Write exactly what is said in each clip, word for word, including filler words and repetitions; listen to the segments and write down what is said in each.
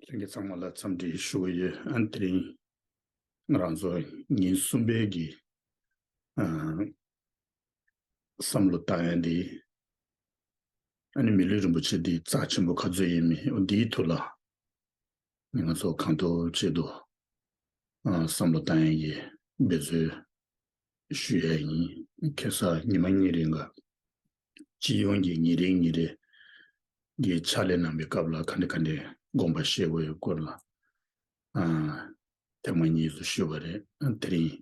ལྷན་རྒྱས་ཚང་མ་ལ་འཚམས་འདྲི་ཞུ་གི་ཡོད། ཨ་ནི་དེ་རིང་ང་རང་ཚོ་ཉིན་གསུམ་པའི་གི་ཨ་བསམ་བློ་བཏང་ཡ་འདི། ཨ་ནི་མི་ལུས་རིན་པོ་ཆེ་འདི་རྩ་ཆེན་པོ་ག་ཚོད་ཡིན་མིན་འོ་འདིའི་ཐོག་ལ་ང་ཚོ་གང་ཐུབ་ཅི་ཐུབ་ཨ་བསམ་བློ་བཏང་ཡ་གི་འབད་རྩོལ་ཞུ་ཡ་ཡིན། ཁ་སང་ཉི་མ་གཉིས་རིང་ག་སྤྱི་ཡོངས་ཀྱི་ཉིན་རེ་ཉིན་རེ་གི་ཕྱག་ལས་གནང་བའི་སྐབས་ལ་ག་འདྲ་ག་འདྲ་དགོངས་པ་བཞེས་དགོས་ཡོད་སྐོར་ལ་ཨ་ཐེངས་མ་གཉིས་སུ་ཞུས་པ་རེད། ཨ་དེ་རིང་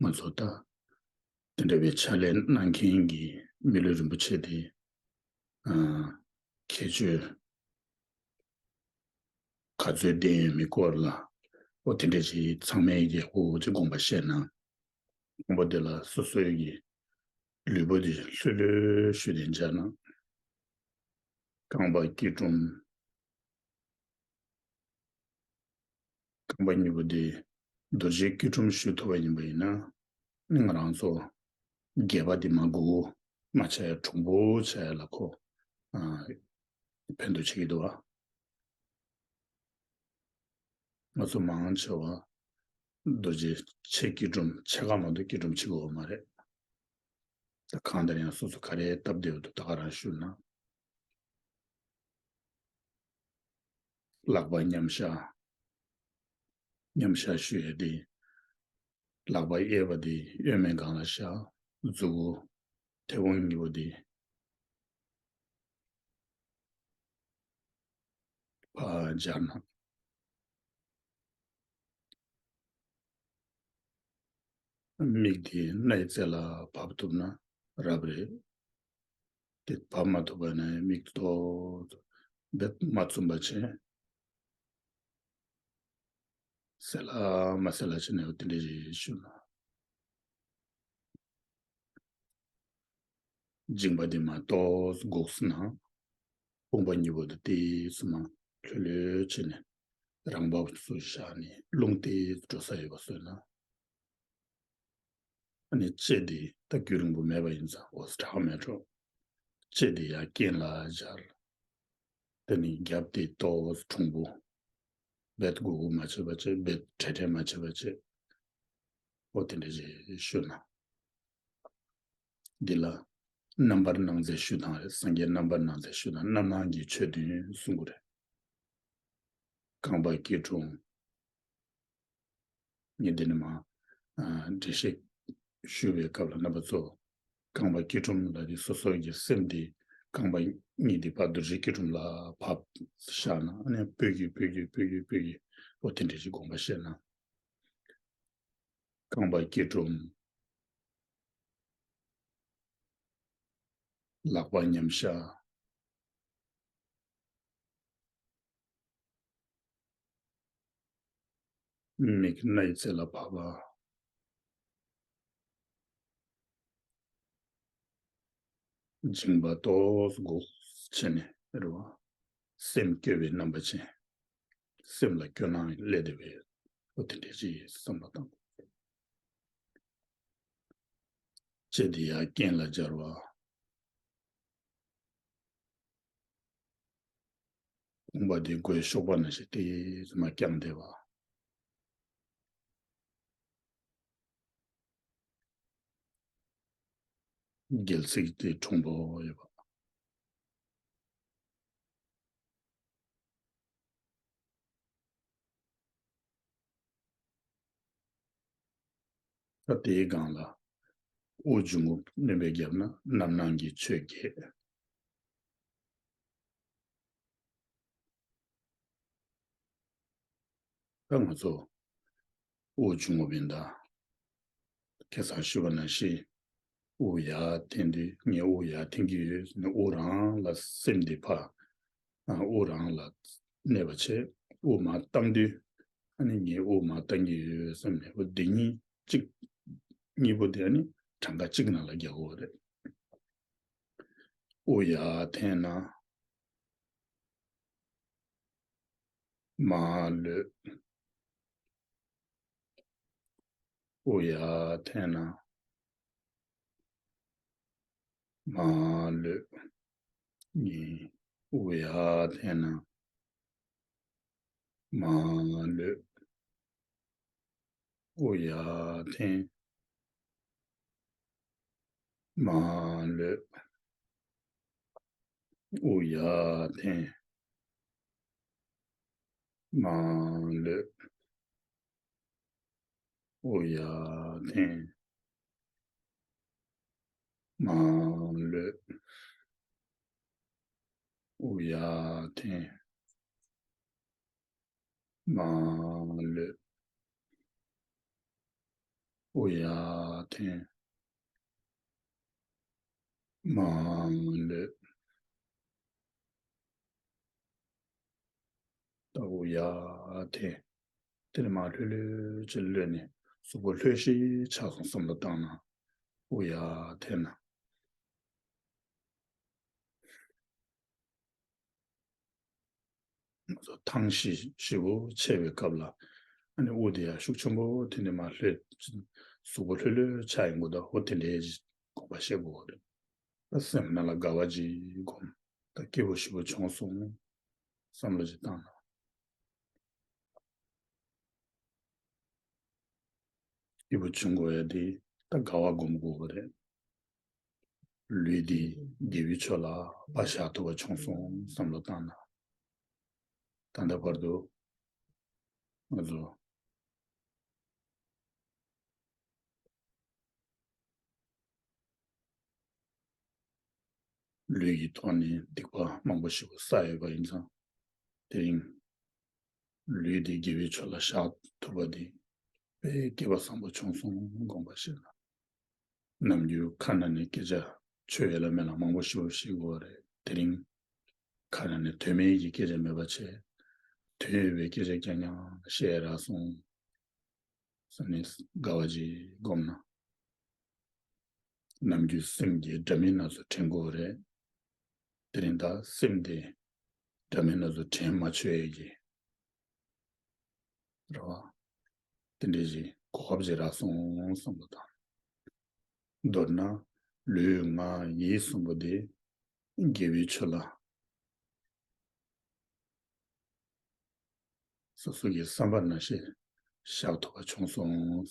ང་ཚོ་ད་དེ་འདྲ་བའི་ཕྱག་ལས་གནང་མཁན་གྱི་མི་ལུས་རིན་པོ་ཆེ་དེ་ཨ་ཁྱད་ཆོས་ག་ཚོད་ལྡན་ཡོད་མེད་སྐོར་ལ་ཨོ་དེ་འདྲ་ཅིག་ཚང་མས་ཡག་པོ་ཅིག་དགོངས་པ་བཞེས་གནང་། དང་པོ་དེ་ལ་སོ་སོའི་གི་ལུས་པོ་འདི་ལྷོད་ལྷོད་ཞུ་ནས་འཇགས་ན། རྐང་པ་སྐྱིལ་ཀྲུང་། རྐང་པ་གཉིས་པོ་འདི་རྡོ་རྗེ་སྐྱིལ་ཀྲུང་ཞུ་ཐུབ་པ་ཡིན་པ་ཡིན་ན་ང་རང་ཚོ་སྒལ་པ་འདི་མར་སྒུར་མ་བྱས་གྲུང་པོ་བྱས་ལ་ཁོ་ཕན་ཐོགས་བྱེད་ཀྱི་འདུག་བ། ང་ཚོ་མང་ཆེ་བ་རྡོ་རྗེ་ཆེ་སྐྱིལ་ཀྲུང་ཆེ་ཁ་མ་གཏོགས་སྐྱིལ་ཀྲུང་བྱེད་དགོས་པ་མ་རེད། ད་གང་ལྟར་ཡང་སོ་སོ་ག་རེ་སྟབས་བདེ་བ་འདུག་ད་ག་རང་ཞུ་ན། ལག་པ་མཉམ་བཞག་མཉམ་བཞག་ཞུ་ཡས་དེ། ལག་པ་གཡས་པ་དེ་གཡོན་མའི་སྒང་ལ་བཞག་མཛུ་གུ་མཐེ་བོང་གཉིས་པོ་དེ་ཕར་སྦྱར་ན། མིག་དེ་སྣའི་རྩེ་ལ་བབས་ཐུབ་ན་རབ་རེད། དེ་བབས་མ་ཐུབ་པ་ན་མིག་ཏོ་རྦད་མ་བཙུམ་པ་བྱས། གསལ་ལ་མ་གསལ་ལ་བྱས་ནས་དེ་འདྲ་ཞིག་ཞུ་ན། མཇིང་པ་དེ་མར་ཏོག་ཙམ་སྒུག་སོང་ན། དཔུང་པ་གཉིས་པོ་དེ་ཏོག་ཙམ་མར་ལྷོད་ལྷོད་བྱས་ནས་རང་བབས་སུ་བཞག་ནས་རླུང་ཏོག་ཙམ་འགྲོ་ས་ཡོད་པ་བཟོས་ན། ཨ་ནི་ལྕེ་དེ་ད་རྒྱུན་རིང་པོ་མེད་པ་ཡིན་ཙང་འོ་ཙམ་དྲག་མེད་འགྲོ། ལྕེ་དེ་ཡར་སྐེམ་ལ་སྦྱར། དེ་ནས་རྒྱབ་དེ་ཏོག་ཙམ་གྲུང་པོ། རྦད་དགུ་དགུ་མ་བྱེད་པ་བྱེད། རྦད་བྲེལ་བྲེལ་མ་བྱེད་པ་བྱེད། འོ་དེ་འདྲ་ཞིག་ཞུ་ན། འདི་ལ་རྣམ་པར་སྣང་མཛད་ཞུ་སྟངས་རེད། སངས་རྒྱས་རྣམ་པར་སྣང་མཛད་ཞུ་སྟངས་རྣམ་སྣང་གི་ཆོས་བདུན་གསུང་གི་རེད། རྐང་པ་སྐྱིལ་ཀྲུང་། ངས་འདི་ནས་མར་ཨ་འགྲེལ་བཤད་ཞུ་བའི་སྐབས་ལ་རྣམ་པ་ཚོ་རྐང་པ་སྐྱིལ་ཀྲུང་ལ་དེ་སོ་སོ་གི་སེམས་དེ་རྐང་པ་གཉིས་དེ་ཕར་རྡོ་རྗེ་སྐྱིལ་ཀྲུང་ལ་ཕར་བཞག་ན་ཨ་ནི་སྤོས་ཀྱིས་སྤོས་ཀྱིས་སྤོས་ཀྱིས་སྤོས་ཀྱིས་འོ་དེ་འདྲ་ཞིག་དགོངས་པ་བཞེས་ན། རྐང་པ་སྐྱིལ་ཀྲུང་། ལག་པ་མཉམ་བཞག་མིག་སྣའི་རྩེ་ལ་བབས་པ། མཇིང་པ་ཏོག་ཙམ་སྒུག་བྱས་ནས་རེད་བ། སེམས་བསྐྱོད་པའི་རྣམ་པ་ཅན། སེམས་ལ་སྐྱོ་སྣང་སླེབས་བསྡད་པའི་འོ་དེ་འདྲ་ཅིག་བསམ་བློ་བཏང་། ལྕེ་དེ་ཡར་སྐེམ་ལ་སྦྱར་བ། དཔུང་པ་དེ་མགོའི་གཤོག་པ་ནང་བཞིན་ཏོག་ཙམ་མར་བརྐྱངས་བསྡད་པ། སྒལ་ཚིགས་དེ་གྲུང་པོ་ཡོད་པ། ད་དེའི་སྒང་ལ་དབུགས་འབྱུང་རྔུབ་སྣོན་པ་བརྒྱབ་ན་རྣམ་སྣང་གི་ཆོས་བརྒྱད། ད་ང་ཚོ་དབུགས་འབྱུང་རྔུབ་ཡིན་ད། ཁ་སང་ཞུས་པ་ནང་བཞིན་དབུགས་ཡར་འཐེན་དུས་ངས་དབུགས་ཡར་འཐེན་གྱི་ཡོད་ཟེར་ནས་དབུགས་རང་ལ་སེམས་འདི་ཕར་ཨ་དབུགས་རང་ལ་གནས་པ་བྱས། དབུགས་མར་བཏང་དུས་ཨ་ནི་ངས་དབུགས་མར་བཏང་གི་ཡོད་བསམ་ནས་འོ་འདི་གཉིས་གཅིག་གཉིས་པོ་དེ་ཨ་ནི་གྲངས་ཀ་གཅིག་ནང་ལ་རྒྱག་དགོས་པ་རེད། དབུགས་ཡར་འཐེན་ན་མར་ལྷོད། དབུགས་ཡར་འཐེན་ན་མར་ལྷོད། གཉིས། དབུགས་ཡར་འཐེན་ན་ མ་ལུས། དབུ་ཡར་འཐེན། མ་ལུས། དབུ་ཡར་འཐེན། མ་ལུས། དབུ་ཡར་འཐེན། མ་ལུས། དབུ་ཡར་འཐེན། མ་ལུས། དབུ་ཡར་འཐེན། མ་ལུས། ད་དབུ་ཡར་འཐེན། དེ་ནས་མར་ལྷོད་ལྷོད་ཅིག་གློད་ནས་གཟུགས་པོ་ལྷོད་ཤིག་ཆགས་སོང་བསམ་བློ་བཏང་ན། དབུ་ཡར་འཐེན་ན། ང་ཚོ་ཐང་ཞིག་ཞེ་པོ་ཆེ་བའི་སྐབས་ལ། ཨ་ནི་དབུ་དེ་ཡར་ཤུགས་ཆེན་པོ་འཐེན་ནས་མར་ལྷོད། གཟུགས་པོ་ལྷོད་ལྷོད་ཆགས་ཡོང་གི་འདུག་འོ་དེ་འདྲའི་དགོངས་པ་བཞེས་དགོས་རེད། ད་སེམས་ནང་ལ་དགའ་བ་ཅིག་སྒོམ། ད་སྐྱིད་པོ་ཞེ་པོ་བྱུང་སོང་བསམ་བློ་ཅིག་བཏང་ན། སྐྱིད་པོ་བྱུང་དགོས་ཡ་དེ་ད་དགའ་བ་སྒོམ་དགོས་པ་རེད། ལུས་འདི་དགེ་བའི་ཕྱོགས་ལ་ཕར་བཞག་ཐུབ་པ་བྱུང་སོང་བསམ་བློ་བཏང་ན། ད་ལྟ་བར་དུ་ང་ཚོ་ལུས་ཀྱི་ཐོག་ནས་སྡིག་པ་མང་པོ་ཞིག་བསགས་ཡོད་པ་ཡིན་ཙང་། དེ་རིང་ལུས་འདི་དགེ་བའི་ཕྱོགས་ལ་བཞག་ཐུབ་པ་འདི་དཔེ་སྐལ་པ་བཟང་པོ་བྱུང་སོང་དགོངས་པ་བཞེས་ན། ནམ་རྒྱུན་ཁ་ནང་ནས་སྐད་ཆ་ཆོས་ཡོད་ལ་མེད་ལ་མང་པོ་ཞེ་པོ་བཤད་ཀྱི་ཡོད་རེད། དེ་རིང་ཁ་ནང་ནས་དོན་མེད་ཀྱི་སྐད་ཆ་མེད་པ་བྱས། དོན་ཡོད་པའི་སྐད་ཆ་རྐྱང་རྐྱང་བཤད་རག་སོང་བསམ་ནས་དགའ་བ་ཅིག་སྒོམ་ན། ནམ་རྒྱུན་སེམས་ཀྱི་འདྲ་མིན་སྣ་ཚོགས་དྲན་དགོས་རེད། དེ་རིང་ད་སེམས་དེ་འདྲ་མིན་སྣ་ཚོགས་དྲན་མ་ཆོག་ཡས་ཀྱི་རེད་བ། དེ་འདྲའི་ཞིག་གོ་སྐབས་ཅིག་རག་སོང་བསམ་བློ་བཏང་། མདོར་ན་ལུས་ངག་ཡིད་གསུམ་པོ་དེ་དགེ་བའི་ཕྱོགས་ལ་སོ་སོ་གི་བསམ་པ་ནང་བཞིན་བཞག་ཐུབ་པ་བྱུང་སོང་།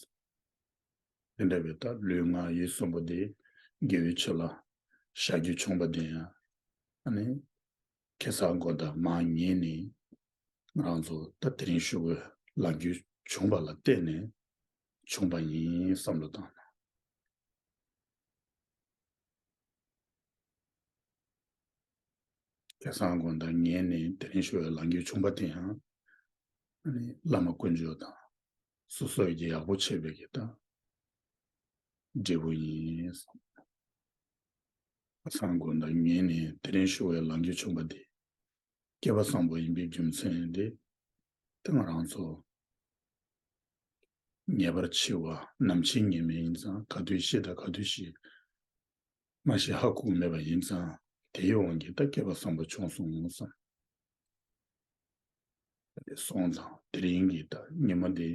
དེ་འདྲ་བའི་ད་ལུས་ངག་ཡིད་གསུམ་པོ་དེ་དགེ་བའི་ཕྱོགས་ལ་བཞག་རྒྱུ་བྱུང་བ་དེ་ཡང་ཨ་ནི་ཁ་སང་དགོང་དག་མར་ཉལ་ནས་ང་རང་ཚོ་ད་དེ་རིང་ཞུ་བའི་ལམ་རྒྱུས་བྱུང་བ་ལ་བརྟེན་ནས་བྱུང་བ་ཡིན་བསམ་བློ་བཏང་ན། ཁ་སང་དགོང་དག་ཉལ་ནས་དེ་རིང་ཞུ་བའི་ལམ་རྒྱུས་བྱུང་བ་དེ་ཡང་ཨ་ནི་བླ་མ་དཀོན་མཆོག་དང་སོ་སོ་ཡི་ཡག་པོ་བྱས་པའི་གི་ད་འབྲས་བུ་ཡིན། ཁ་སང་དགོང་དག་ཉལ་ནས་དེ་རིང་ཞུ་བའི་ལམ་རྒྱུས་བྱུང་བ་དེ་སྐལ་པ་བཟང་པོ་ཡིན་པའི་རྒྱུ་མཚན་དེ་ད་ང་རང་ཚོ་ངེས་པར་འཆི་བ་ནམ་འཆི་ངེས་མེད་ཡིན་ཙང་ག་དུས་ཤི་དང་ག་དུས་ཤི་མ་ཤི་ཧ་གོ་གི་མེད་པ་ཡིན་ཙང་དེའི་དབང་གིས་ད་སྐལ་པ་བཟང་པོ་བྱུང་སོང་བསམ། དེ་སོང་ཙང་དེ་རིང་གི་ད་ཉི་མ་འདི་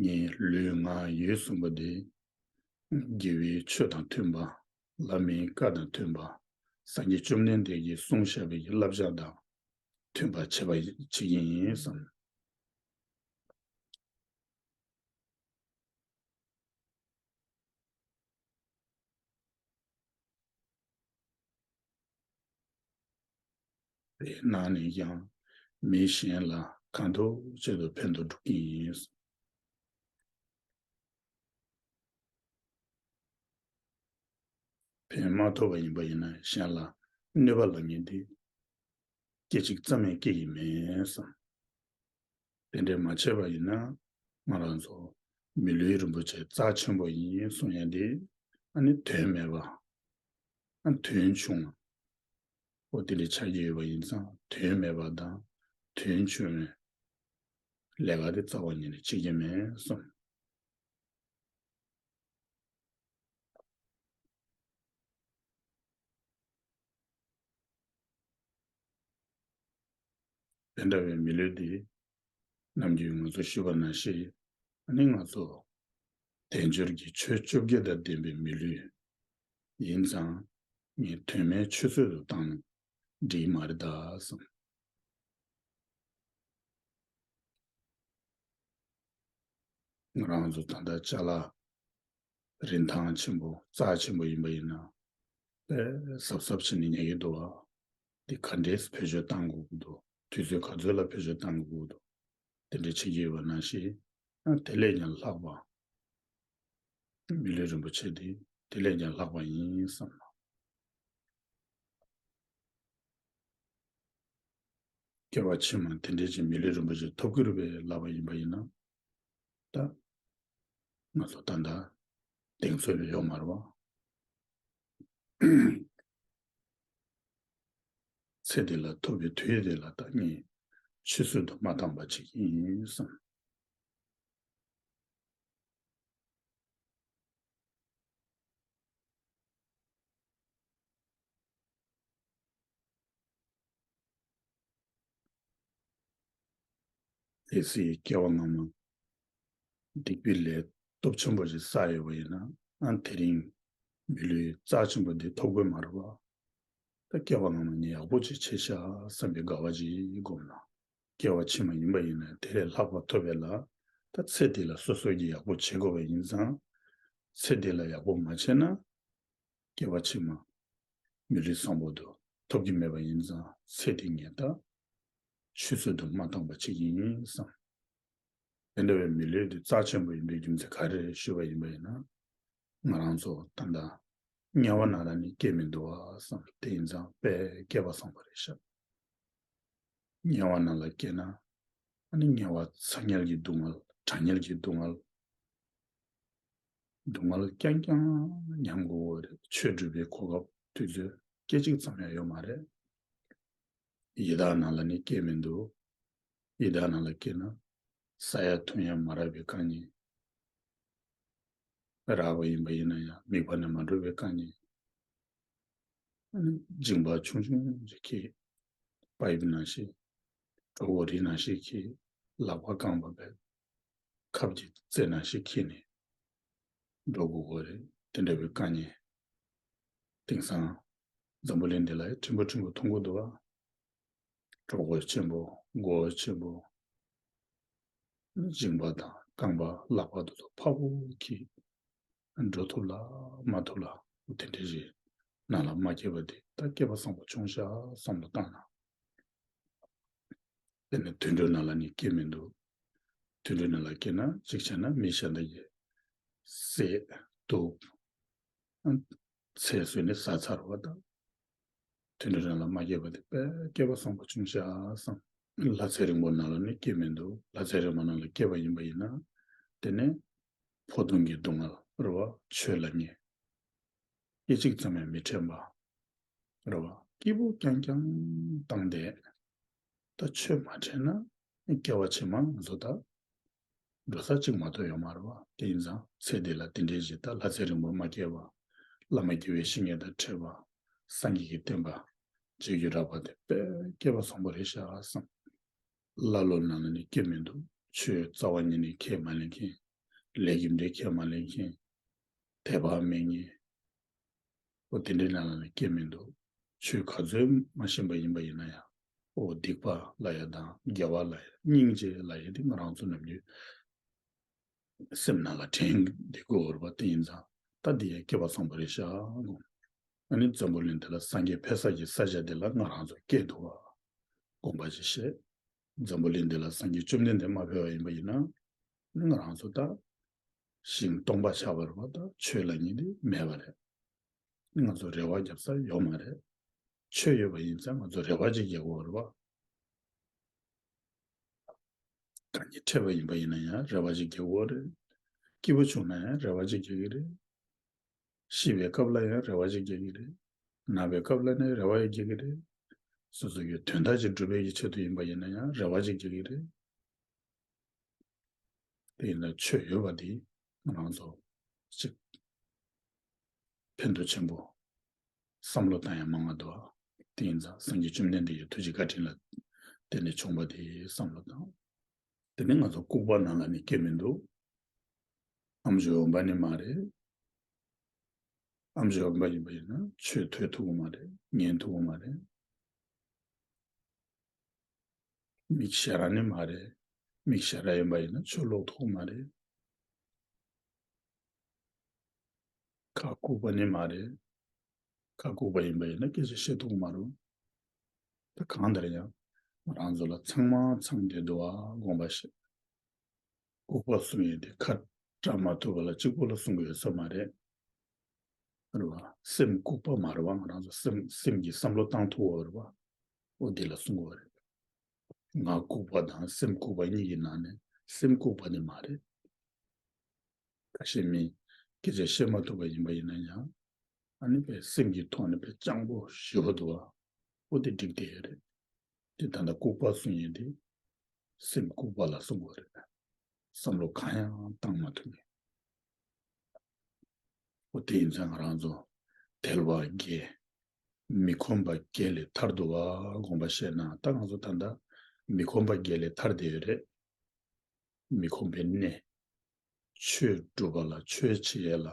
ངའི་ལུས་ངག་ཡིད་གསུམ་པོ་འདི་དགེ་བའི་ཆོས་དང་མཐུན་པ། བླ་མའི་བཀའ་དང་མཐུན་པ། སངས་རྒྱས་བཅོམ་ལྡན་འདས་ཀྱིས་གསུངས་བཞག་པའི་བསླབ་བྱ་དང་མཐུན་པ་བྱེད་པ་བྱེད་ཀྱི་ཡིན་བསམ། དེའི་ནང་ནས་ཀྱང་མི་གཞན་ལ་གང་ཐུབ་ཅི་ཐུབ་ཕན་ཐོགས་སྒྲུབ་ཀྱི་ཡིན། ཕན་མ་ཐོགས་པ་ཡིན་པ་ཡིན་ན་གཞན་ལ་གནོད་པ་ལབ་མཁན་དེ་སྐད་ཅིག་ཙམ་ཡང་སྐྱེ་ཡི་མེད་བསམ། དེ་འདྲས་མ་བྱས་པ་ཡིན་ན་ང་རང་ཚོ་མི་ལུས་རིན་པོ་ཆེ་རྩ་ཆེན་པོ་ཡིན་གསུང་ཡ་དེ་ཨ་ནི་དོན་མེད་པ། ཨ་དོན་ཆུང་བ། འོ་དེ་འདྲས་ཆགས་ཀྱི་ཡོད་པ་ཡིན་ཙང་དོན་མེད་པ་དང་དོན་ཆུང་བའི་ལས་ཀ་དེ་རྩ་བ་ཉིད་ནས་བྱེད་ཀྱི་མེད་གསུངས། དེ་འདྲ་བའི་མི་ལུས་འདི་ནམ་རྒྱུན་ང་ཚོ་ཞུས་པ་ནང་བཞིན་ཨ་ནི་ང་ཚོ་དལ་འབྱོར་གྱི་ཆོས་བཅོ་བརྒྱད་དང་ལྡན་པའི་མི་ལུས་ཡིན་ཙང་ངས་དོན་མེད་ཆུད་ཟོས་སུ་བཏང་ན་འགྲིག་མ་རེད་ད་བསམ། ང་རང་ཚོ་ད་ལྟ་ཅ་ལག་རིན་ཐང་ཆེན་པོ་རྩ་ཆེན་པོ་ཡིན་པ་ཡིན་ན་དཔེ་གཟབ་གཟབ་བྱས་ནས་ཉར་གྱི་འདུག་བ། འདི་ག་འདྲས་བེད་སྤྱོད་གཏང་དགོས་ཀྱི་འདུག་དུས་ཚོད་ག་ཚོད་ལ་བེད་སྤྱོད་གཏང་དགོས་ཀྱི་འདུག་དེ་འདྲས་བྱེད་ཀྱི་ཡོད་པ་ནང་བཞིན་དེ་ལས་ཀྱང་ལྷག་པ། མི་ལུས་རིན་པོ་ཆེ་འདི་དེ་ལས་ཀྱང་ལྷག་པ་ཡིན་བསམ་ལ། སྐྱེ་བ་ཕྱི་མ་དེ་འདྲའི་ཅིག་མི་ལུས་རིན་པོ་ཆེ་ཐོབ་ཀྱི་རེད་པས་ལབ་པ་ཡིན་པ་ཡིན་ན། ད་ང་ཚོ་ད་ལྟ་གདེང་ཚོད་ཡོད་མ་རེད་བ། ཚེ་འདི་ལ་ཐོབ་པའི་དུས་དེ་ལ་ད་ངས་ཆུད་ཟོས་དུ་མ་བཏང་པ་ཅིག་ཡིན་བསམ། གལ་སྲིད་སྐྱེ་བ་སྔ་མ་སྡིག་པའི་ལས་སྟོབས་ཆེན་པོ་ཞིག་བསགས་ཡོད་པ་ཡིན་ན་ཨ་དེ་རིང་མི་ལུས་རྩ་ཆེན་པོ་འདི་ཐོབ་ཀྱི་མ་རེད་བ། ད་སྐྱེ་བ་སྔ་མ་ནས་ཡག་པོ་ཅིག་བྱས་ཤག་བསམ་པའི་དགའ་བ་ཅིག་སྒོམ་ན། སྐྱེ་བ་ཕྱི་མ་ཡིན་པ་ཡིན་ན་དེ་ལས་ལྷག་པ་ཐོབ་པ་ལ་ད་ཚེ་འདི་ལ་སོ་སོ་གིས་ཡག་པོ་བྱེད་དགོས་པ་ཡིན་ཙང་། ཚེ་འདི་ལ་ཡག་པོ་མ་བྱས་ན་སྐྱེ་བ་ཕྱི་མ་མི་ལུས་བཟང་པོ་དུ་ཐོབ་ཀྱི་མེད་པ་ཡིན་ཙང་ཚེ་འདི་ངས་ད་ཆུད་ཟོས་དུ་མ་བཏང་པ་བྱེད་ཀྱི་ཡིན་བསམ། དེ་འདྲ་བའི་མི་ལུས་འདི་རྩ་ཆེན་པོ་ཡིན་པའི་རྒྱུ་མཚན་ག་རེ་རེད་ཞུས་པ་ཡིན་པ་ཡིན་ན། ང་རང་ཚོ་ད་ལྟ་དམྱལ་བ་ནང་ལ་ནི་སྐྱེས་མི་འདུག་བ་བསམ། དེ་ཡིན་ཙང་དཔེ་སྐལ་པ་བཟང་པོ་རེད་ཤག་དམྱལ་བ་ནང་ལ་སྐྱེས་ན་ཨ་ནི་དམྱལ་བ་ཚ་དམྱལ་གྱི་སྡུག་བསྔལ་གྲང་དམྱལ་གྱི་སྡུག་བསྔལ། སྡུག་བསྔལ་རྐྱང་རྐྱང་མྱང་དགོས་པ་རེད། ཆོས་སྒྲུབ་པའི་གོ་སྐབས་དུས་ཚོད་སྐད་ཅིག་ཙམ་ཡང་ཡོད་མ་རེད། ཡི་དྭགས་ནང་ལ་ནི་སྐྱེས་མི་འདུག་ཡི་དྭགས་ནང་ལ་སྐྱེས་ན་ཟ་ཡ་འཐུང་ཡ་མ་རག་པའི་དཀའ་ངལ། རགས་པ་ཡིན་པ་ཡིན་ན་ཡང་མིད་པ་ནས་མ་འགྲོ་བའི་དཀའ་ངལ། ཨ་ནི་མཇིང་པ་ཆུང་ཆུང་ཅིག་གིས་པ་ཡིབ་ནང་བཞིན་གྲོད་ཁོག་རིལ་ནང་བཞིན་གྱིས་ལག་པ་རྐང་པ་བས་ཁབ་ཀྱི་རྩེ་ནང་བཞིན་འཁྱེར་ནས་འགྲོ་དགོས་པ་རེད། དེ་འདྲ་བའི་དཀའ་ངལ། དེང་སང་འཛམ་བུ་གླིང་འདི་ལ་ཕྲན་བུ་ཕྲན་བུ་མཐོང་གི་འདུག་བ། གྲོད་ཁོག་ཆེན་པོ་མགོ་ཆེན་པོ། མཇིང་པ་དང་རྐང་པ་ལག་པ་དེ་ཚོ་ཕར་བུ་འཁྱེར་འགྲོ་ཐུབ་ལ་མ་ཐུབ་ལ་དེ་འདྲ་ཞིག་ནང་ལ་མ་སྐྱེས་པ་དེ་ད་སྐྱེས་པ་བཟང་པོ་བྱུང་ཤག་བསམ་བློ་བཏང་ན། དེ་ནས་དུད་འགྲོ་ནང་ལ་ནི་སྐྱེས་མི་འདུག་དུད་འགྲོ་ནང་ལ་སྐྱེས་ན་གཅིག་བྱས་ན་མི་གཞན་དག་གིས་བསད་གཏུབ། ཚེ་བསོད་ནས་ཟ་ཚར་བ་དང་། དུད་འགྲོ་ནང་ལ་མ་སྐྱེས་པ་དེ་དཔེ་སྐལ་པ་བཟང་པོ་བྱུང་ཤག་བསམ། ལྷ་ཚེ་རིང་པོ་ནང་ལ་ནི་སྐྱེས་མི་འདུག་ལྷ་ཚེ་རིང་པོ་ནང་ལ་སྐྱེས་པ་ཡིན་པ་ཡིན་ན། དེ་ནས་འཕོ་ལྟུང་གི་སྡུག་བསྔལ་རེད་བ། ཆོས་ལ་ནི་སྐད་ཅིག་ཙམ་ཡང་མི་དྲན་པ་རེད་བ། སྐྱིད་པོ་རྐྱང་རྐྱང་བཏང་སྟེ། ད་ཆོས་མ་དྲན་ན་སྐྱེ་བ་ཕྱི་མ་ང་ཚོ་ད་འགྲོ་ས་གཅིག་མ་གཏོགས་ཡོད་མ་རེད་བ། དེ་ཡིན་ཙང་ཚེ་འདི་ལ་དེ་འདྲའི་ཞིག་ད་ལྷ་ཚེ་རིང་པོ་མ་སྐྱེས་པ། བླ་མ་དགེ་བའི་བཤེས་གཉེན་དང་འཕྲད་པ། སངས་རྒྱས་ཀྱི་བསྟན་པ་རྗེས་སུ་རག་པ་དེ་དཔེ་སྐལ་པ་བཟང་པོ་རེད་ཤག་བསམ། ཀླ་ཀློ་ནང་ལ་ནི་སྐྱེ་མི་འདུག་ཆོས་རྩ་བ་ཉིད་ནས་ཁས་མ་ལེན་མཁན། ལས་རྒྱུ་འབྲས་ཁས་མ་ལེན་མཁན། དད་པ་མེད་མཁན། འོ་དེ་འདྲའི་ནང་ལ་ནི་སྐྱེ་མི་འདུག་ཆོས་ག་ཚོད་མ་ཤེས་པ་ཡིན་པ་ཡིན་ན་ཡང་། འོ་སྡིག་པ་ལབ་ཡ་དང་དགེ་བ་ལབ་ཡ་སྙིང་རྗེ་ལབ་ཡ་དེ་ང་རང་ཚོ་ནམ་རྒྱུན་སེམས་ནང་ལ་དྲན་བསྡད་དགོས་རེད་པ། དེ་ཡིན་ཙང་ད་འདི་ཡང་སྐལ་པ་བཟང་པོ་རེད་ཤག་དགོངས། ཨ་ནི་འཛམ་བུ་གླིང་འདི་ལ་སངས་རྒྱས་ཕེབས་ས་ཀྱི་ས་ཆ་འདི་ལ་ང་རང་ཚོ་སྐྱེས་འདུག་བ། དགོངས་པ་ཅིག་བཞེས། འཛམ་བུ་གླིང་འདི་ལ་སངས་རྒྱས་བཅོམ་ལྡན་འདས་མ་ཕེབས་པ་ཡིན་པ་ཡིན་ན། ང་རང་ཚོ་ད་ཞིང་སྟོང་པ་ཆགས་པ་རེད་པ། ད་ཆོས་ལབ་མཁན་དེ་མེད་པ་རེད། ང་ཚོ་རེ་བ་རྒྱབ་ས་ཡོད་མ་རེད། ཆོས་ཡོད་པ་ཡིན་ཙང་ང་ཚོ་རེ་བ་ཅིག་རྒྱག་དགོས་རེད་པ། གང་ཉིད་འཕྲད་པ་ཡིན་པ་ཡིན་ན་ཡང་རེ་བ་ཅིག་རྒྱག་དགོས་རེད། སྐྱིད་པོ་བྱུང་ན་ཡང་རེ་བ་ཅིག་རྒྱག་གི་རེད། ཤི་བའི་སྐབས་ལ་ཡང་རེ་བ་ཅིག་རྒྱག་གི་རེད། ན་བའི་སྐབས་ལ་ནི་རེ་བ་ཡང་རྒྱག་གི་རེད། སོ་སོ་ཡི་དོན་དག་ཅིག་སྒྲུབ་པའི་ཆེད་དུ་ཡིན་པ་ཡིན་ན་ཡང་རེ་བ་ཅིག་རྒྱག་གི་རེད། དེ་ཡིན་ན་ཆོས་ཡོད་པ་འདི་ང་རང་ཚོ་གཅིག་ཕན་ཐོགས་ཆེན་པོ་བསམ་བློ་བཏང་ཡ་མང་བ་འདུག་དེ་ཡིན་ཙང་སངས་རྒྱས་བཅོམ་ལྡན་འདས་ཀྱི་ཐུགས་རྗེ་བཀའ་དྲིན་ལ་བརྟེན་ནས་བྱུང་བ་དེ་བསམ་བློ་བཏང་། དེ་ནས་ང་ཚོ་ལྐུགས་པ་ནང་ལ་ནི་སྐྱེ་མི་འདུག་ཨེམ་ཆི་འོན་པ་ནི་མ་རེད། ཨེམ་ཆི་འོན་པ་ཡིན་པ་ཡིན་ན་ཆོས་ཐོས་ཐུབ་ཀྱི་མ་རེད། ཉན་ཐུབ་ཀྱི་མ་རེད། མིག་ཞར་ནི་མ་རེད། མིག་ཞར་ཡིན་པ་ཡིན་ན་ཆོས་ཀློག་ཐུབ་ཀྱི་མ་རེད། ཁ་ལྐུགས་པ་ནི་མ་རེད། ཁ་ལྐུགས་པ་ཡིན་པ་ཡིན་ན་སྐད་ཆ་བཤད་ཐུབ་ཀྱི་མ་རེད། ད་གང་ལྟར་ཡང་ང་རང་ཚོ་ལ་ཚང་མ་ཚང་བསྡད་འདུག་བ། དགོངས་པ་བཞེས། ལྐུགས་པ་གསུང་ཡས་དེ་ཁ་བཀྲམ་མ་ཐུབ་པ་ལ་གཅིག་པོ་ལ་གསུང་གི་ཡོད་ས་མ་རེད། རེད་བ། སེམས་ལྐུགས་པ་མ་རེད་བ། ང་རང་ཚོ་སེམས་སེམས་ཀྱི་བསམ་བློ་བཏང་ཐུབ་པ་རེད་བ། འོ་དེ་ལ་གསུང་གི་ཡོད་རེད། ངག་ལྐུགས་པ་དང་སེམས་ལྐུགས་པ་གཉིས་ཀྱི་ནང་ནས་སེམས་ལྐུགས་པ་ནི་མ་རེད། ཁ་ཤས་མི་སྐད་ཆ་བཤད་མ་ཐུབ་པ་ཡིན་པ་ཡིན་ན་ཡང་། ཨ་ནི་པའི་སེམས་ཀྱི་ཐོག་ནས་པའི་སྤྱང་པོ་ཞེ་པོ་འདུག་བ། འོ་དེ་འགྲིག་བསྡད་ཡོད་རེད། དེ་ད་ལྟ་ལྐུགས་པ་གསུང་ཡས་དེ་སེམས་ལྐུགས་པ་ལ་གསུང་གི་ཡོད་རེད། བསམ་བློ་གང་ཡང་བཏང་མ་ཐུབ་མཁན། འོ་དེ་ཡིན་ཙང་ང་རང་ཚོ་དལ་བ་བརྒྱད། མི་ཁོམ་པ་བརྒྱད་ལས་ཐར་འདུག་བ། དགོངས་པ་བཞེས་ན་ད་ང་ཚོ་ད་ལྟ་མི་ཁོམ་པ་བརྒྱད་ལས་ཐར་བསྡད་ཡོད་རེད། མི་ཁོམ་པའི་གནས། ཆོས་སྒྲུབ་པ་ལ་ཆོས་བྱེད་ཡས་ལ་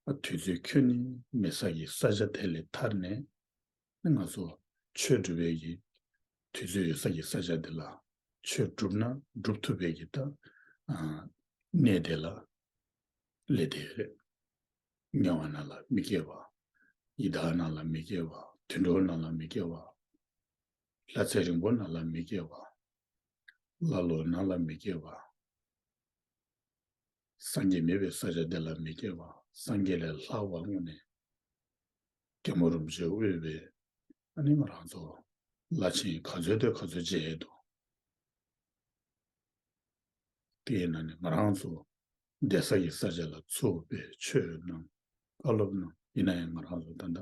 ཨ་དུས་ཚོད་ཁྱོན་ནས་མེད་ས་ཀྱི་ས་ཆ་དེ་ལས་ཐར་ནས། ང་ཚོ་ཆོས་སྒྲུབ་པའི་གི་དུས་ཚོད་ཡོད་ས་ཀྱི་ས་ཆ་དེ་ལ་ཆོས་སྒྲུབ་ན་སྒྲུབ་ཐུབ་པའི་གི་ད་ཨ་གནས་དེ་ལ་སླེབས་བསྡད་ཡོད་རེད། དམྱལ་བ་ནང་ལ་མི་སྐྱེ་བ། ཡི་དྭགས་ནང་ལ་མི་སྐྱེ་བ། དུད་འགྲོ་ནང་ལ་མི་སྐྱེ་བ། ལྷ་ཚེ་རིང་པོ་ནང་ལ་མི་སྐྱེ་བ། ཀླ་ཀློ་ནང་ལ་མི་སྐྱེ་བ། སངས་རྒྱས་མེད་པའི་ས་ཆ་དེ་ལ་མི་སྐྱེ་བ། སངས་རྒྱས་ལས་ལྷག་པ་དངོས་གནས་སྐྱབས་མགོན་རིན་པོ་ཆེ་དབུས་པའི་ཨ་ནི་ང་རང་ཚོ་བླ་ཆེན་ག་ཚོད་དེ་ག་ཚོད་མཇལ་ཡས་འདུག་དེ་ཡིན་ན་ནི་ང་རང་ཚོ་བསྡད་ས་ཡི་ས་ཆ་ལ་ཚུར་ཕེབས་ཆོས་གནང་བཀའ་སློབ་གནང་ཡིན་ན་ཡང་ང་རང་ཚོ་ད་ལྟ་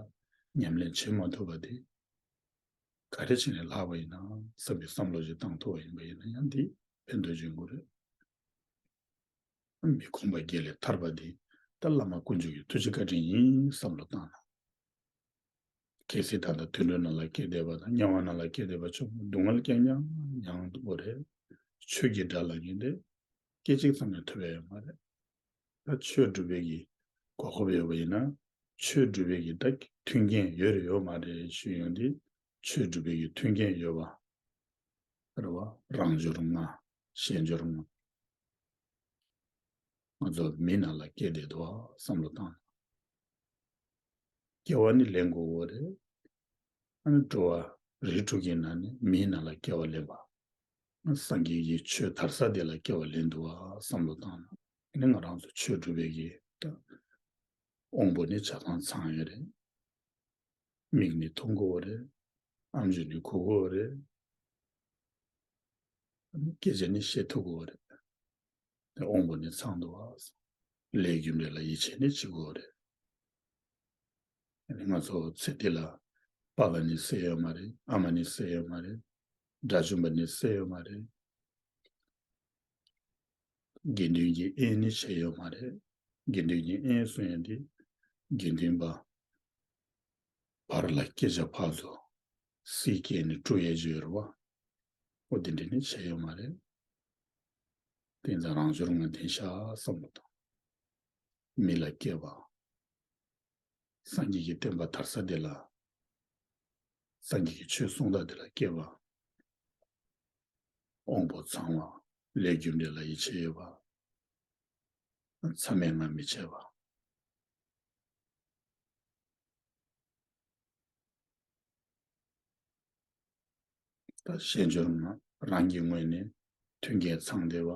ཉམས་ལེན་བྱེད་མ་ཐུབ་པ་དེ་ག་རེ་བྱས་ནས་ལྷག་པ་ཡིན་ན་བསམ་པའི་བསམ་བློ་ཞིག་བཏང་ཐུབ་པ་ཡིན་པ་ཡིན་ན་ཡང་དེ་ཕན་ཐོགས་ཆེན་པོ་རེད། མི་ཁོམ་པ་བརྒྱད་ལས་ཐར་པ་འདི་ད་བླ་མ་དཀོན་མཆོག་གི་ཐུགས་རྗེ་བཀའ་དྲིན་ཡིན་བསམ་བློ་བཏང་ན། གལ་སྲིད་ད་ལྟ་དུད་འགྲོ་ནང་ལ་སྐྱེས་བསྡད་པ་དང་དམྱལ་བ་ནང་ལ་སྐྱེས་བསྡད་པ་ཆོག་སྡུག་བསྔལ་རྐྱང་རྐྱང་མྱངས་འདུག་པ་རེད། ཆོས་ཀྱི་དགྲ་ལ་ཉེ་དེ་སྐད་ཅིག་ཙམ་ཡང་ཐོས་པ་ཡོད་མ་རེད། ད་ཆོས་སྒྲུབ་པའི་གི་གོ་སྐབས་ཡོད་པ་ཡིན་ན་ཆོས་སྒྲུབ་པའི་གི་ད་མཐུན་རྐྱེན་ཡོད་རེད་ཡོད་མ་རེད་ཞུས་ཡོང་དུས་ཆོས་སྒྲུབ་པའི་གི་མཐུན་རྐྱེན་ཡོད་པ། རེད་བ། རང་འབྱོར་ལྔ། གཞན་འབྱོར་ལྔ། ང་ཚོ་མི་ནང་ལ་སྐྱེས་བསྡད་འདུག་བསམ་བློ་བཏང་། སྐྱེ་བ་ནི་ལེན་དགོས་པ་རེད། ཨ་ནི་འགྲོ་བ་རིགས་དྲུག་གི་ནང་ནས་མིའི་ནང་ལ་སྐྱེ་བ་ལེན་པ། སངས་རྒྱས་ཀྱི་ཆོས་དར་ས་དེ་ལ་སྐྱེ་བ་ལེན་འདུག་བསམ་བློ་བཏང་ན། ཨ་ནི་ང་རང་ཚོ་ཆོས་སྒྲུབ་པའི་གི་ད་དབང་པོ་ནི་ཆ་ཚང་ཚང་ཡོད་རེད། མིག་ནི་མཐོང་གི་ཡོད་རེད། ཨམ་ཆི་ནི་གོ་གི་ཡོད་རེད། སྐད་ཆ་ནི་བཤད་ཐུབ་ཀྱི་ཡོད་རེད། དབང་པོ་ནི་ཚང་འདུག་བ། ལས་རྒྱུ་འབྲས་ལ་ཡིད་ཆེས་ནི་བྱེད་ཀྱི་ཡོད་རེད། ང་ཚོ་ཚེ་འདི་ལ་པཱ་ལགས་ནི་བསད་ཡོད་མ་རེད། ཨ་མ་ནི་བསད་ཡོད་མ་རེད། དགྲ་བཅོམ་པ་ནི་བསད་ཡོད་མ་རེད། དགེ་འདུན་གྱི་དབྱེན་ནི་བྱས་ཡོད་མ་རེད། དགེ་འདུན་གྱི་དབྱེན་གསུང་ཡོང་དུས་དགེ་འདུན་པ་བར་ལ་སྐད་ཆ་ཕར་ཚུར་སྲིད་སྐྱེལ་ནས་དཀྲུག་ཡས་ཅིག་ཡོད་རེད་བ། འོ་དེ་འདྲ་ནི་བྱས་ཡོད་མ་རེད། དེ་ཙང་རང་འབྱོར་ལྔ་ལྡན་ཤག་བསམ་བློ་བཏང་། མི་ལ་སྐྱེ་བ། སངས་རྒྱས་ཀྱི་བསྟན་པ་དར་ས་དེ་ལ། སངས་རྒྱས་ཀྱི་ཆོས་གསུང་སྟངས་དེ་ལ་སྐྱེ་བ། དབང་པོ་ཚང་བ། ལས་རྒྱུ་འབྲས་ལ་ཡིད་ཆེས་ཡོད་པ། མཚམས་མེད་ལྔ་མི་བྱེད་པ། ད་གཞན་འབྱོར་ལྔ་རང་གི་ངོས་ནས་མཐུན་རྐྱེན་ཚང་བསྡད་པ།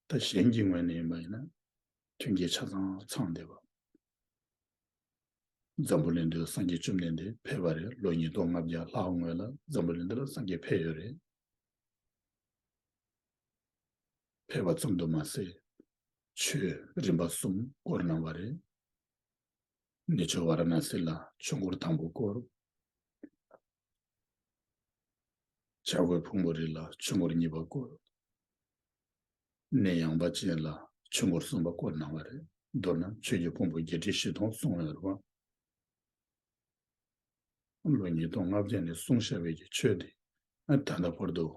ད་གཞན་གྱི་ངོས་ནས་ཡིན་པ་ཡིན་ན་མཐུན་རྐྱེན་ཆ་ཚང་ཚང་བསྡད་པ། འཛམ་བུ་གླིང་འདིར་སངས་རྒྱས་བཅོམ་ལྡན་འདས་ཕེབས་པ་རེད། ལོ་ཉིས་སྟོང་ལྔ་བརྒྱ་ལྷག་སྔོན་ལ་འཛམ་བུ་གླིང་འདི་ལ་སངས་རྒྱས་ཕེབས་ཡོད་རེད། ཕེབས་པ་ཙམ་དུ་མ་ཟད། ཆོས་རིམ་པ་གསུམ་བསྐོར་གནང་བ་རེད། གནས་མཆོག་ཝཱ་ར་ཎ་སི་ལ་ཆོས་འཁོར་དང་པོ་བསྐོར། བྱ་རྒོད་ཕུང་པོ་རི་ལ་ཆོས་འཁོར་གཉིས་པ་བསྐོར། གནས་ཡངས་པ་ཅན་ལ་ཆོས་འཁོར་གསུམ་པ་བསྐོར་གནང་བ་རེད། མདོར་ན་ཆོས་ཀྱི་ཕུང་པོ་བརྒྱད་ཁྲི་བཞི་སྟོང་གསུངས་ཡོད་རེད་བ། ལོ་ཉིས་སྟོང་ལྔ་བརྒྱ་ནས་གསུངས་བཞག་པའི་གི་ཆོས་དེ་ཨ་ད་ལྟ་བར་དུ་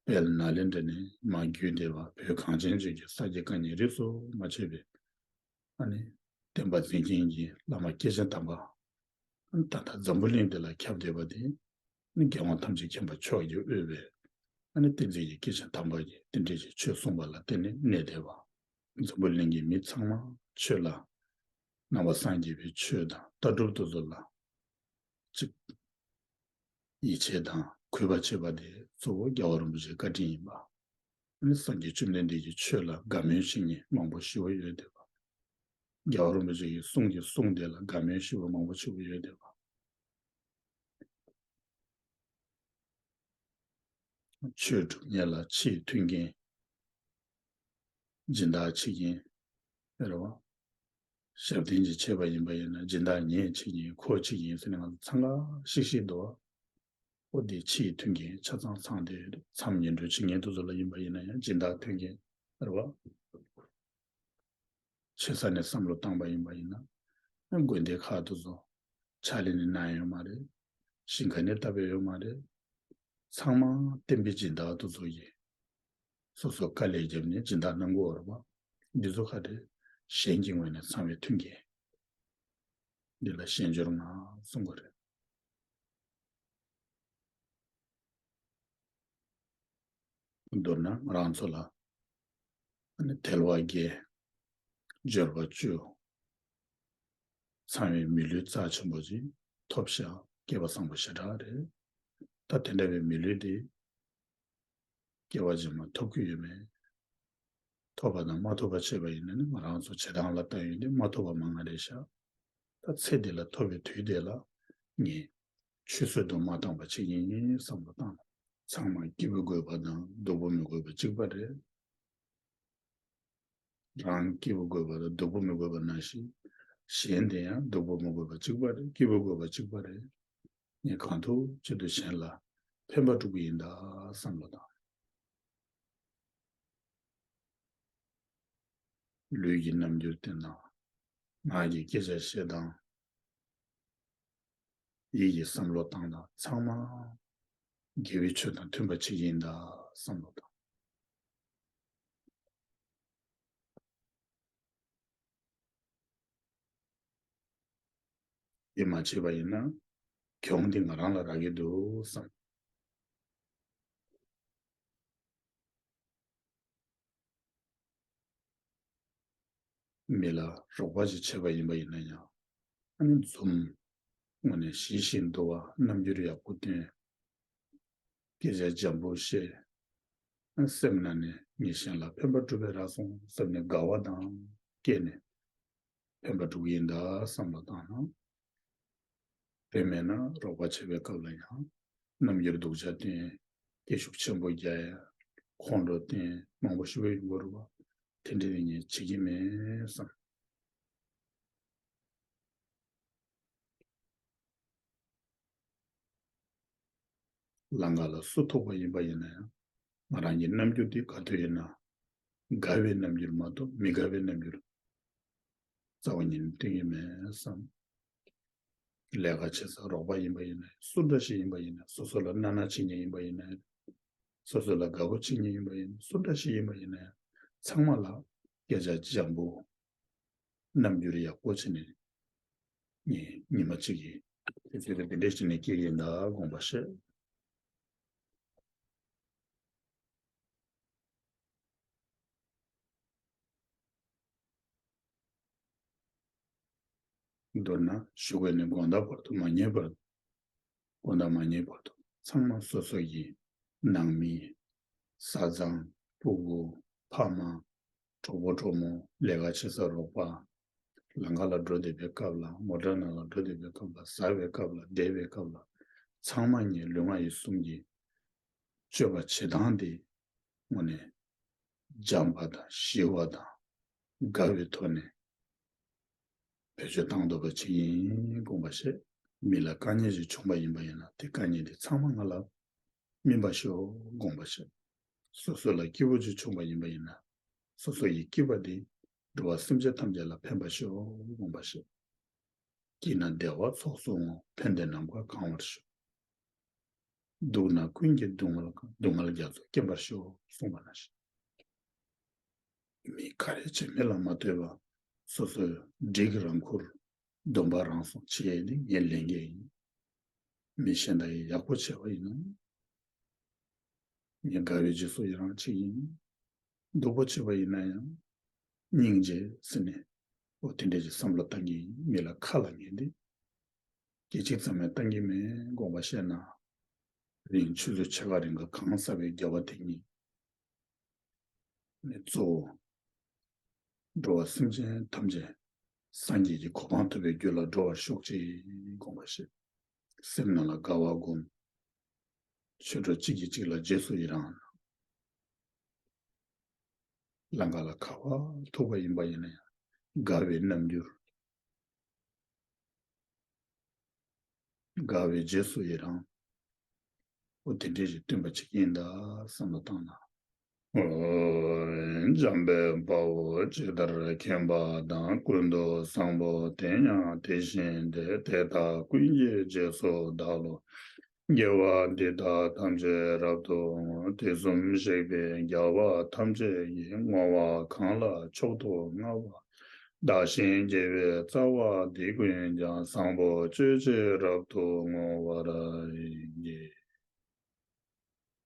དཔལ་ནཱ་ལེནྡྲ་ནས་མར་བརྒྱུད་བསྡད་པ་བོད་གངས་ཅན་ལྗོངས་ཀྱི་ས་དགེ་བཀའ་རྙིང་རིས་སུ་མ་ཆད་པའི་ཨ་ནི་བསྟན་པ་འཛིན་མཁན་གྱི་བླ་མ་སྐྱེས་ཆེན་དམ་པ་ཨ་ནི་ད་ལྟ་འཛམ་བུ་གླིང་འདི་ལ་ཁྱབ་བསྡད་པ་དེ་ཨ་ནི་རྒྱལ་དབང་ཐམས་ཅད་མཁྱེན་པ་མཆོག་གིས་དབུས་པའི་ཨ་ནི་བསྟན་འཛིན་གྱི་སྐྱེས་ཆེན་དམ་པ་གིས་དེ་འདྲའི་ཆོས་གསུངས་པ་ལ་བརྟེན་ནས་གནས་བསྡད་པ། འཛམ་བུ་གླིང་གི་མི་ཚང་མ་ཆོས་ལ་ ནང་པ་སངས་རྒྱས་པའི་ཆོས་དང་ལྟ་གྲུབ་དེ་ཚོ་ལ་གཅིག་ཡིད་ཆེས་དང་གུས་པ་བྱེད་པ་དེ་གཙོ་བོ་རྒྱལ་བ་རིན་པོ་ཆེའི་བཀའ་དྲིན་ཡིན་པ། ནི་སངས་རྒྱས་བཅོམ་ལྡན་འདས་ཀྱི་ཆོས་ལ་དགའ་མོས་བྱེད་མཁན་མང་པོ་ཞེ་པོ་ཡོད་བསྡད་པ། རྒྱལ་བ་རིན་པོ་ཆེ་ཡི་གསུང་གི་གསུང་དེ་ལ་དགའ་མོས་ཞེ་པོ་མང་པོ་ཞེ་པོ་ཡོད་བསྡད་པ། ཆོས་སྒྲུབ་མཁན་ལ་ཆེས་མཐུན་རྐྱེན། སྦྱིན་བདག་བྱེད་མཁན་རེད་བ། ཞབས་བརྟན་ཅིག་བྱས་པ་ཡིན་པ་ཡིན་ན་སྦྱིན་བདག་ཉེས་བྱེད་མཁན་ཁོ་བྱེད་མཁན་ཟེར་ནས་ང་ཚོ་འཚང་ཁ་ཤིག་ཤིག་འདུག་བ། ཨོ་དེ་ཆེས་མཐུན་རྐྱེན་ཆ་ཚང་ཚང་དེ་མཚམས་ཉེ་འགྲོ་བྱེད་མཁན་དེ་ཚོ་ལ་ཡིན་པ་ཡིན་ན་ཡང་སྦྱིན་བདག་མཐུན་རྐྱེན་རེད་བ། ཆེ་ས་ནས་བསམ་བློ་བཏང་པ་ཡིན་པ་ཡིན་ན། དགོན་སྡེ་ཁག་དེ་ཚོ་ཕྱག་ལས་ནས་གནང་ཡོད་མ་རེད། ཞིང་ཁ་ནས་བཏབ་པའི་ཡོད་མ་རེད། ཚང་མ་བསྟན་པའི་སྦྱིན་བདག་དེ་ཚོ་ཡིན། སོ་སོ་དཀའ་ལས་བརྒྱབ་ནས་སྦྱིན་བདག་གནང་དགོས་རེད་བ། འདི་ཚོ་ག་རེ་གཞན་གྱི་ངོས་ནས་ཚང་བའི་མཐུན་རྐྱེན། འདི་ལ་ཞན་སྦྱོར་ལྔ་གསུང་གི་རེད། མདོར་ན་ང་རང་ཚོ་ལ་ཨ་ནི་དལ་བ་བརྒྱད། འབྱོར་པ་བཅུ། ཚང་བའི་མི་ལུས་རྩ་ཆེན་པོ་ཅིག་ཐོབ་ཤག་སྐལ་བ་བཟང་པོ་ཞེ་དྲག་རེད། ད་དེ་འདྲ་བའི་མི་ལུས་དེ་སྐྱེ་བ་རྗེས་མ་ཐོབ་ཀྱི་ཡོད་མེད། ཐོབ་པ་དང་མ་ཐོབ་པ་བྱས་པ་ཡིན་ན་ནི་ང་རང་ཚོ་བྱེད་སྟངས་ལ་ལྟ་ཡོང་དུས་མ་ཐོབ་པ་མང་ང་རེད་ཤག་ད་ཚེ་འདི་ལ་ཐོབ་པའི་དུས་དེ་ལ་ངས་ཆུད་ཟོས་དུ་མ་བཏང་པ་བྱེད་ཀྱི་ཡིན་བསམ་བློ་བཏང་། ཚང་མ་སྐྱིད་པོ་དགོས་པ་དང་སྡུག་པོ་མི་དགོས་པ་གཅིག་པ་རེད། རང་སྐྱིད་པོ་དགོས་པ་དང་སྡུག་པོ་མི་དགོས་པ་ནང་བཞིན། གཞན་དེ་ཡང་སྡུག་པོ་མི་དགོས་པ་གཅིག་པ་རེད། སྐྱིད་པོ་དགོས་པ་གཅིག་པ་རེད། ངས་གང་ཐུབ་ཅི་ཐུབ་གཞན་ལ་ཕན་པ་སྒྲུབ་ཀྱི་ཡིན་ད་བསམ་བློ་བཏང་། ལུས་ཀྱི་རྣམ་འགྱུར་བསྟན་དང་། ངག་གི་སྐད་ཆ་བཤད་སྟངས། ཡིད་ཀྱི་བསམ་བློ་བཏང་དང་ཚང་མ་དགེ་བའི་ཆོས་དང་མཐུན་པ་བྱེད་ཀྱི་ཡིན་ད་བསམ་བློ་བཏང་། དེ་མ་བྱས་པ་ཡིན་ན་གྱོང་དེ་ང་རང་ལ་རག་གི་འདུག་བསམ། མི་ལ་རོགས་པ་ཅིག་བྱས་པ་ཡིན་པ་ཡིན་ན་ཡང་། ཨ་ནི་འཛུམ་དངོས་གནས་ཞི་ཞིང་དུལ་བ་རྣམ་འགྱུར་ཡག་པོ་སྟོན། སྐད་ཆ་འཇམ་པོ་བཤད། ཨ་སེམས་ནང་ནས་ངས་གཞན་ལ་ཕན་པ་སྒྲུབ་པའི་རག་སོང་བསམ་ནས་དགའ་བ་དང་སྐྱེས་ནས་ཕན་པ་སྒྲུབ་ཀྱི་ཡིན་ད་བསམ་བློ་བཏང་ན། དེ་མེད་ན་རོགས་པ་བྱེད་པའི་སྐབས་ལ་ཡང་རྣམ་འགྱུར་སྡུག་ཅག་བསྟན། སྐད་ཤུགས་ཆེན་པོ་རྒྱག་ཡ། ཁོང་ཁྲོ་བསྟན། མང་པོ་ཞེ་པོ་ཡོང་གི་རེད་བ། དེ་འདྲ་དེ་ངས་བྱེད་ཀྱི་མེད་བསམ། ལང་ཀ་ལ་སུ་ཐུག་པ་ཡིན་པ་ཡིན་ན་ཡང་། ང་རང་གི་རྣམ་འགྱུར་འདི་ག་དུས་ཡིན་ན། དགའ་བའི་རྣམ་འགྱུར་མ་གཏོགས་མི་དགའ་བའི་རྣམ་འགྱུར་རྩ་བ་ཉིད་ནས་སྟོན་གྱི་མེད་བསམ། ལས་ཀ་བྱེད་ས་རོགས་པ་ཡིན་པ་ཡིན་ན་སུ་འདྲ་ཞིག་ཡིན་པ་ཡིན་ན། སོ་སོ་ལ་གནའ་གནའ་བྱེད་མཁན་ཡིན་པ་ཡིན་ན། སོ་སོ་ལ་དགའ་པོ་བྱེད་མཁན་ཡིན་པ་ཡིན་ན། སུ་འདྲ་ཞིག་ཡིན་པ་ཡིན་ན་ཡང་། ཚང་མ་ལ་སྐད་ཆ་འཇམ་པོ། རྣམ་འགྱུར་ཡག་པོ་བྱས་ནས། ངས་ཉི་མ་གཅིག་གིས་དེ་ཚོ་དེ་འདྲ་བྱས་ནས་སྐྱེ་གི་ཡིན་ད་དགོངས་པ་བཞེས། མདོར་ན་གཞུག་གུ་ནས་དགོང་དག་བར་དུ་མ་ཉལ་བར། དགོང་དག་མ་ཉལ་བར་དུ་ཚང་མ་སོ་སོ་ཡི་ནང་མི། བཟའ་ཚང་། སྤུ་གུ། ཕ་མ། གྲོགས་པོ་གྲོགས་མོ། ལས་ཀ་བྱེད་ས་རོགས་པ། ལང་ཀ་ལ་འགྲོ་བསྡད་པའི་སྐབས་ལ། མོ་ཊ་ནང་ལ་འགྲོ་བསྡད་པའི་སྐབས་ལ། ཟ་བའི་སྐབས་ལ། བསྡད་པའི་སྐབས་ལ། ཚང་མ་ངས་ལུས་ངག་ཡིད་གསུམ་གྱི་སྤྱོད་པ་བྱེད་སྟངས་དེ་དངོས་གནས་འཇམ་པ་དང་ཞི་བ་དང་དགའ་བའི་ཐོག་ནས་བེད་སྤྱོད་བཏང་ཐུབ་པ་ཅིག་ཡིན་དགོངས་པ་བཞེས། མི་ལ་དཀའ་ངལ་ཞིག་བྱུང་པ་ཡིན་པ་ཡིན་ན་དེ་དཀའ་ངལ་དེ་ཚང་མ་ང་ལ་སྨིན་པ་ཤོག་དགོངས་པ་བཞེས། སོ་སོ་ལ་སྐྱིད་པོ་ཅིག་བྱུང་པ་ཡིན་པ་ཡིན་ན་སོ་སོ་ཡི་སྐྱིད་པ་དེ་འགྲོ་བ་སེམས་ཅན་ཐམས་ཅད་ལ་ཕན་པ་ཤོག་དགོངས་པ་བཞེས། སྐྱིད་ན་བདེ་བ་ཚོགས་སུ་འོང་། ཕན་བདེ་ནམ་མཁའ་གང་བར་ཤོག་སྡུག་ན་ཀུན་གྱི་སྡུག་བསྔལ་སྡུག་བསྔལ་རྒྱ་མཚོ་སྐེམ་པར་ཤོག་གསུངས་པ་ནང་བཞིན། མི་ག་རེ་བྱེད་མེད་ལ་མ་ལྟོས་པ། སོ་སོའི་འགྲིག་རང་ཁུར། སྡོམ་པ་རང་སྲུང་བྱེད་ཡས་ནི་ངའི་ལས་འགན་ཡིན། མི་གཞན་དག་གིས་ཡག་པོ་བྱས་པ་ཡིན་ན། ངས་དགའ་བའི་རྗེས་སུ་ཡི་རང་བྱེད་ཡིན། སྡུག་པོ་བྱས་པ་ཡིན་ན་ཡང་། སྙིང་རྗེ་ཟེར་ནས། འོ་དེ་འདྲས་ཀྱི་བསམ་བློ་བཏང་གི་མི་ལ་ཁ་ལ་ཉན་ཏེ། སྐད་ཅིག་ཙམ་ཡང་བཏང་གི་མེད་དགོངས་པ་བཞེས་ན། རིང་ཆུ་ཚོད་ཕྱེད་ཀ་རིང་ག་གང་ཟག་པའི་རྒྱལ་བ་དེ་ཉིད་ནི་གཙོ་བོ། འགྲོ་བ་སེམས་ཅན་ཐམས་ཅད་སངས་རྒྱས་ཀྱི་གོ་འཕང་ཐོབ་པའི་རྒྱུ་ལ་འགྲོ་བར་ཤོག་ཅིག་དགོངས་པ་བཞེས། སེམས་ནང་ལ་དགའ་བ་སྒོམ། ཆོས་གྲོགས་གཅིག་གིས་གཅིག་ལ་རྗེས་སུ་ཡི་རང་། ལམ་ཁ་ལ་ག་པར་ཐུག་པ་ཡིན་པ་ཡིན་ན་ཡང་དགའ་བའི་རྣམ་འགྱུར། དགའ་བའི་རྗེས་སུ་ཡི་རང་། འོ་དེ་འདྲས་ཞིག་སྟོན་པ་ཅིག་ཡིན་ད་བསམ་བློ་བཏང་ན། འཇམ་དཔལ་དཔའ་བོས་ཇི་ལྟར་མཁྱེན་པ་དང་། ཀུན་ཏུ་བཟང་པོ་དེ་ཡང་དེ་བཞིན་ཏེ། དེ་དག་ཀུན་གྱི་རྗེས་སུ་བདག་སློབ། དགེ་བ་འདི་དག་ཐམས་ཅད་རབ་ཏུ་བསྔོ། དུས་གསུམ་གཤེགས་པའི་རྒྱལ་བ་ཐམས་ཅད་ཀྱིས། བསྔོ་བ་གང་ལ་མཆོག་ཏུ་བསྔགས་པ་དག་ཞིང་རྒྱས་པའི་རྩ་བ་འདི་ཀུན་ཀྱང་། བཟང་པོ་སྤྱོད་ཕྱིར་རབ་ཏུ་བསྔོ་བར་བགྱི།